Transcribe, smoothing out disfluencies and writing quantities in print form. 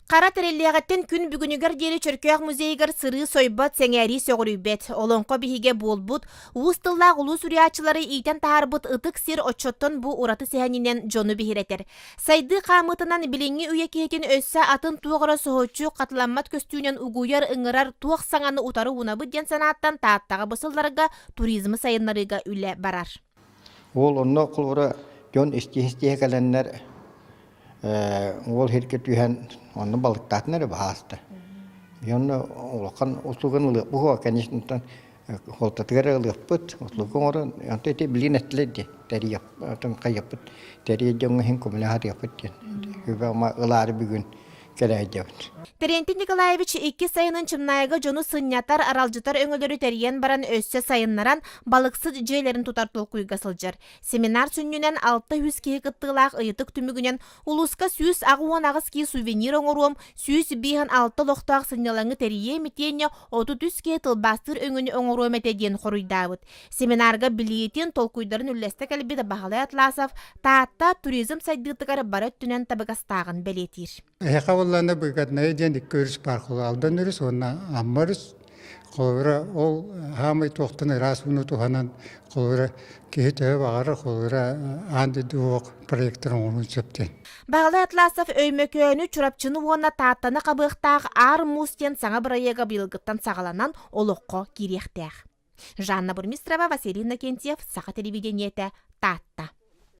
Хара тэриллиэҕиттэн күн бүгүнүгэр диэри Чөркөөх музейыгар сырыы сойбот, сэҥээрии сөҕүрүйбэт. Олоҥхо биһигэ буолбут, уус тыллаах улуу суруйааччылары иитэн таһаарбыт ытык сир оччоттон бу ураты сэһэнинэн дьону биһирэтэр. Сайдыы хаамыытынан билиҥҥи үйэ киһитин өссө атын туох эрэ соһуччу, хатыламмат көстүүнэн угуйар, ыҥырар туох саҥаны утары уунабыт диэн санааттан Тааттаҕа бу сылларга туризмы сайыннарыыга үлэ барар. Уол онно холобура дьон истиһэ-истиһэ кэлэннэр уол сиргэ түһэн онно балыктаатын эрэ баһааста. И онно улахан услуганы ылыахпыт уһуо, конечно, холтатыгар эрэ ылыахпыт, услуга оҥорон, онто ити билигин эттилэр дии, тэрийиэх, хайыахпыт, тэрийэр дьоҥҥо иһин көмөлөһө сатыахпыт диэн. Үбэ-ама ылаары бүгүн кэлээдьэбит. Терентий Николаевич икки сайынын Чымнаайга дьону сынньатар, аралдьытар өҥөлөрү тэрийэн баран өссө сайыннаран, балыксыт дьиэлэрин тутар толкуйга сылдьар. Семинар сүнньүнэн 600 киһи кыттыылаах ыйытык түмүгүнэн улууска 188 киһи сувенир оҥоруом, 156 олохтоох сынньалаҥы тэрийиэм итиэннэ 33 киһи тылбаастыыр өҥөнү оҥоруом этэ диэн хоруйдаабыт. Семинарга билиитин, толкуйдарын үллэстэ кэлбит Баһылай Атласов Таатта туризм сайдыытыгар бары өттүнэн табыгастааҕын бэлиэтиир. Эһэхэ буоллаҕына Выгодная диэн икки өрүс баар Алдан өрүс уонна Амма өрүс. Холобура, ол хаамай туохтан ыраас ууну туһанан, холобура, киһи төһө баҕарар, холобура, аан дойду уох проектор оҥоруон сөп диэн. Баһылай Атласов Өймөкөөнү, Чурапчыны уонна Тааттаны хабыахтаах Аар муус диэн саҥа бырайыага быйылгыттан саҕаланан олоххо киириэхтээх. Жанна Бурмистрова, Василий Иннокентьев, Саха телевидениетэ, Таатта.